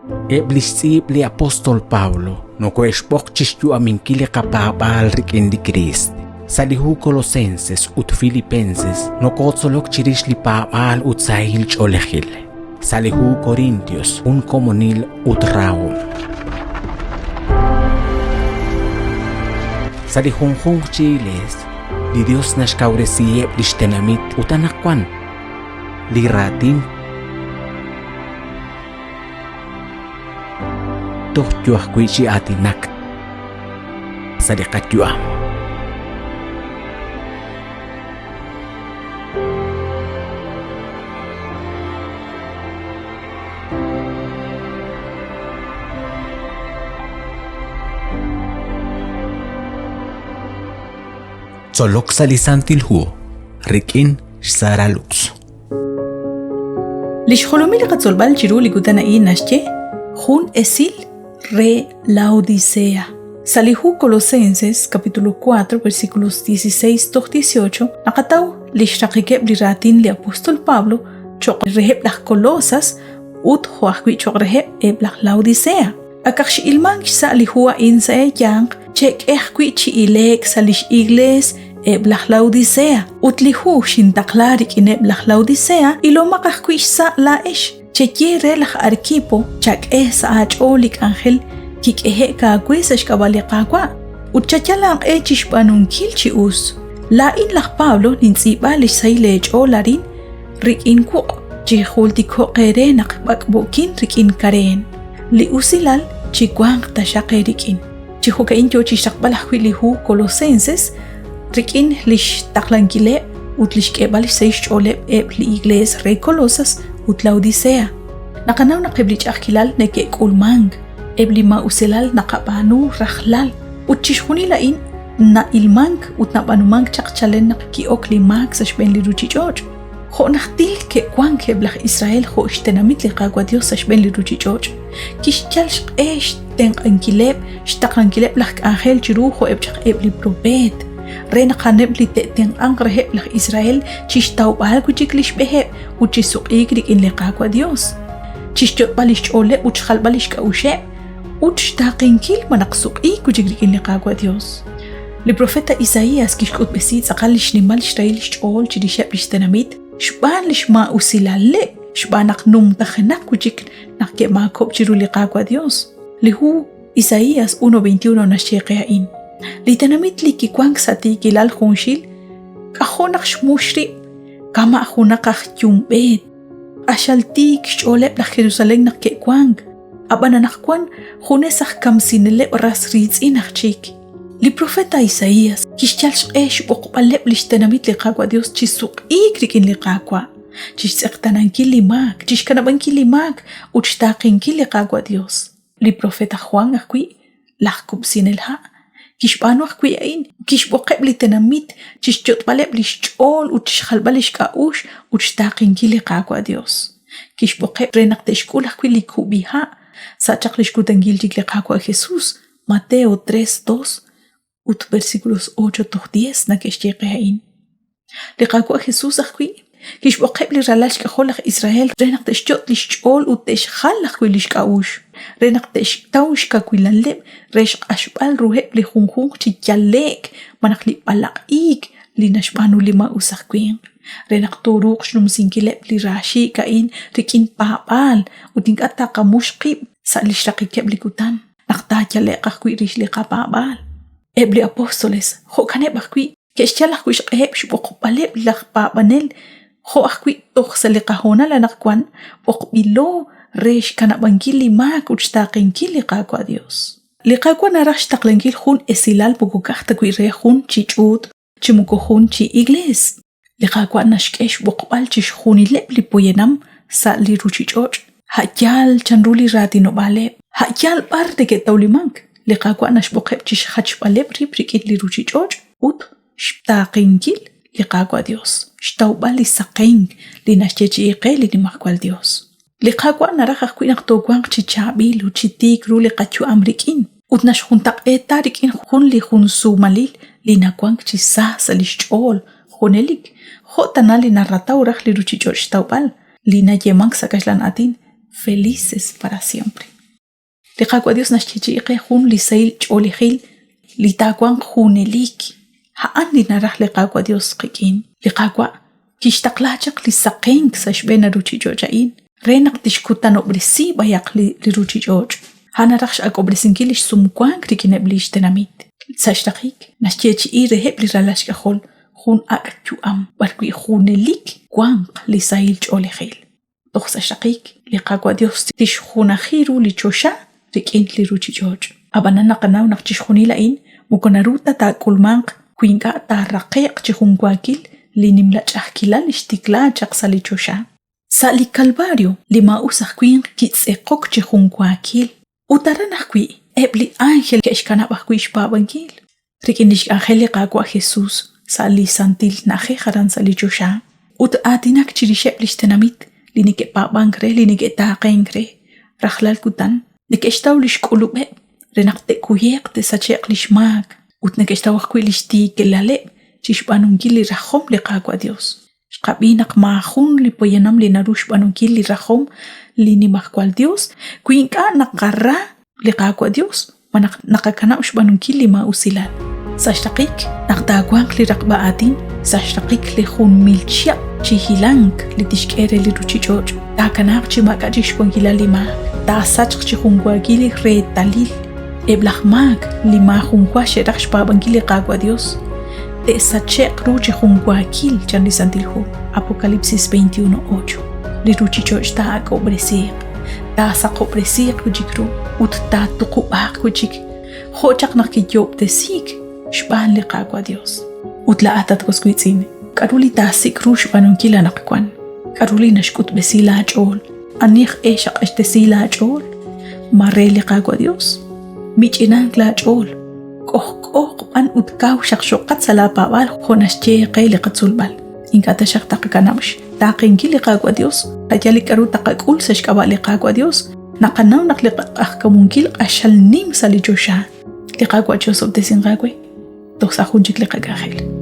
Eb' li xtz'iib' li apóstol Pablo nokohe'xb'oq chi xyu'aminkil li qapaab'aal rik'in li Kriist. Sa' li hu Colosenses ut Filipenses nokotzolok chirix li paab'aal ut sahil ch'oolejil. Sa' li hu Corintios jun komonil ut rahom. Sa' li junjunq chi iglees, li Dios naxkawresiheb' lix tenamit ut anaqwan li raatin toj yo ajwi' chi aatinak sa' li qayu'am. Tzolok sa' li Santil Hu rik'in xSara Lux. Li xjolomil li qatzolb'al chiru li kutan a'in naxye jun esil re Laodicea. Sa' li hu Colosenses, capítulo 4, versículos 16 toj 18, naqataw li xraqikeb' li raatin li apóstol Pablo cho'q reheb' laj Colosas ut jo' ajwi' cho'q reheb' eb' laj Laodicea. Akaq x'ilmank xsa' li hu a'in sa' eeyanq, chek'e ajwi' chi ile'k sa' lix iglees eb' laj Laodicea. Ut li hu xintaqla rik'ineb' laj Laodicea, ilomaq ajwi' xsa' laa'ex. Cheye re laj Arquipo, chak'e sa' aach'ool li k'anjel kik'ehe'k aawe sa' xk'ab'a' li Qaawa', ut chayal aaq'e chi xb'aanunkil chi us. Laa'in laj Pablo nintz'iib'a li xsahil eech'ool arin rik'in wuq', chijultiko'q eere naq b'ak'b'o'kin rik'in kareen. Li usilal chiwanq taxaq eerik'in. Chi jo'ka'in yo chi xraqb'al ajwi' li hu Colosenses rik'in li xtaqlankileb' ut li xk'eeb'al xsahil xch'ooleb' eb' li iglees re Colosas ut Laodicea. Naqanaw naq eb' li ch'a'ajkilal neke'k'ulmank, eb' li maa'usilal naqab'aanu rajlal ut chixjunil a'in na'ilmank ut nab'aanumank chaq chalen naq ki'ok li maak sa' xb'een li ruuchich'och'. Jo' najtil ke'wank eb' laj Israel jo' xtenamit li Qaawa' Yos sa' xb'een li ruuchich'och', kixyal xq'e xtenq'ankileb', xtaqlankileb' laj k'anjel chiru jo'eb' chaq eb' li propeet, re naq a'aneb' li te'tenq'anq reheb' laj Israel chi xtawb'al wi' chik li xb'eheb' ut chi suq'iik rik'in li Qaawa' Yos, chi xyot'b'al li xch'ooleb' ut xjalb'al li xk'a'uxeb', ut xtaaqenkil malaj suq'iik wi' chik rik'in li Qaawa' Yos. Li profeta Isaías kixk'utb'esi tz'aqal li xnimal xrahil xch'ool chirixeb' lix tenamit xb'aan lix maa'usilaleb' xb'aan naq numtajenaq wi' chik naq ke'maakob' chiru li Qaawa' Dios. Li hu Isaías 1:21 naxye qe a'in. Li tenamit li kiwank sa' tiikilal junxil, k'ajo' naq xmux rib' kama' junaq aj yumb'eet. Q'axal tiik xch'ooleb' laj Jerusalén naq ke'wank, ab'an anaqwan junes aj kamsineleb' ras riitz'in aj chik. Li profeta Isaías kixyal xq'e xb'oqb'aleb' lix tenamit li Qaawa' Dios chi suq'iik rik'in li Qaawa', chixtz'eqtaanankil li maak, chixkanab'ankil li maak ut xtaaqenkil li Qaawa' Dios. Li profeta Juan ajwi', laj kub'sinel ha', kixb'aanu ajwi' a'in, kixb'oqeb' li tenamit chixyot'b'aleb' lix ch'ool ut chixjalb'al lix k'a'uxl ut xtaaqenkil li Qaawa' Dios. Kixb'oqeb' re naq te'xk'ul ajwi' li kub'iha' sa' chaq lix kutankil chik li Qaawa' Jesus Mateo 3, 2 ut versículos 8 toj 10 neke'xye qe a'in. Li Qaawa' Jesús ajwi' kixb'oqeb' li ralal xk'ajol laj Israel re naq te'xyot' li xch'ool ut te'xjal ajwi' li xk'a'uxl, re naq te'xtaw xkawilaleb' re xq'axb'al ruheb' li junjunq chi yale'k malaj li b'alaq'iik li naxb'aanu li maa'us aj winq, re naq tooruuq xnumsinkileb' li raaxiik' a'in rik'in paab'aal ut ink'a' taqamux qib' sa' li xraqikeb' li kutan. naq taayale'q ajwi' rix li qapaab'aal. Eb' li apóstoles jo'kaneb' ajwi' ke'xyal ajwi' xq'eheb' xb'oqb'aleb' laj paab'anel jo' ajwi' toj sa' li qahoonal anaqwan b'oqb'ilo re xkanab'ankil li maak ut xtaaqenkil li Qaawa' Dios. Li Qaawa' naraj xtaqlankil jun esilal moko ka'aj ta wi' re jun chi ch'uut chi moko jun chi iglees. Li Qaawa' naxk'e xb'oqb'al chixjunileb' li poyanam sa' li ruuchich'och', a' yaal chanru li raatinob'aaleb', a' yaal b'ar neke'tawlimank. Li Qaawa' naxb'oqeb' chi xjachb'aleb' rib' rik'in li ruuchich'och' ut xtaaqenkil li Qaawa' Yos, xtawb'al li saqenk li naxyeechi'i qe li Nimajwal Yos. Li Qaawa' naraj ajwi' naq toowanq chi chaab'il ut chi tiik ru li qayu'am rik'in, ut naxjuntaq'eeta rik'in jun li junsuumalil li nawank chi sa sa' li xch'ool junelik, jo' tana li narataw raj li ruuchich'och' xtawb'al, li nayeemank sa' kaxlan aatin felices para siempre. Li Qaawa' Dios naxyeechi'i qe jun li sahil ch'oolejil li taawanq junelik. A'an li naraj li Qaawa' Dios qik'in. Li Qaawa' kixtaqla chaq li saqenk sa' xb'een a ruchich'och' a'in re naq tixkutanob'resi b'ayaq li ruchich'och'. A'an naraj x'ak'ob'resinkil lix sumwank rik'ineb' lix tenamit. Sa' xraqik, naxyeechi'i reheb' li ralal xk'ajol jun ak' yu'am b'arwi' junelik wanq li sahil ch'oolejil. Toj sa' xraqik, li Qaawa' Dios tixjunaji ru li choxa rik'in li ruchich'och'. Ab'anan naqanaw naq chixjunil a'in moko naru ta taak'ulmanq wi ink'a' taaraqe'q chi junwaakil li nimla ch'a'ajkilal li xtikla chaq sa' li choxa. Sa' li Calvario, li maa'us aj winq kitz'eqok chi junwaakil. Ut aran ajwi', eb' li ánjel ke'xkanab' ajwi' xpaab'ankil. Rik'in lix k'anjel li Qaawa' Jesus sa' li santil na'ajej aran sa' li choxa, ut aatinak chirixeb' lix tenamit li neke'paab'ank re, li neke'taaqenk re, rajlal kutan, neke'xtaw lix k'ulub'eb' re naq te'kuye'q te'sache'q lix maak, ut neke'xtaw ajwi' lix tiikilaleb' chixb'aanunkil li rajom li Qaawa' Dios. Xqab'i naq maajun li poyanam li naru xb'aanunkil li rajom li Nimajwal Yos wi ink'a' naqara li Qaawa' Yos malaj naqakanab' xb'aanunkil li maa'usilal. Sa' xraqik, naq taawanq li raqb'a aatin, sa' xraqik li 1000 chihab' chi hilank li tixk'e re li ruuchich'och', taakanaaq chi maak'a' chik xwankilal li maak, taasachq chi junwaakil li reetalil eb' laj maak li maajunwa xe'raj xpaab'ankil li Qaawa' Yos. Te'sache'q ru chi junwaakil, chan li Santil Hu, Apocalipsis 21:8. Li ruuchich'och' taa'ak'ob'resiiq, taasaqob'resiiq wi' chik ru ut taatuqub'aaq wi' chik, jo' chaq naq kiyoob'tesiik xb'aan li Qaawa' Dios. Ut laa'at, at was wiitz'in, k'aru li taasik' ru xb'aanunkil anaqwan? K'aru li naxk'utb'esi laach'ool? Ani aj e xaq'axtesi laach'ool? Ma re li Qaawa' Dios? Mich'inank laach'ool. K'ojk'ooq b'an ut kaw xaqxoqat sa' laapaab'aal jo' naxye qe li qatzolb'al. Ink'a' taxaq taqakanab' xtaaqenkil li Qaawa' Dios, qayal li k'aru taqak'ul sa' xk'ab'a' li Qaawa' Dios. Naqanaw naq li qaq'ajkamunkil q'axal nim sa' li choxa. Li Qaawa' chi'osob'tesinq aawe toj sa' jun chik li qak'anjel.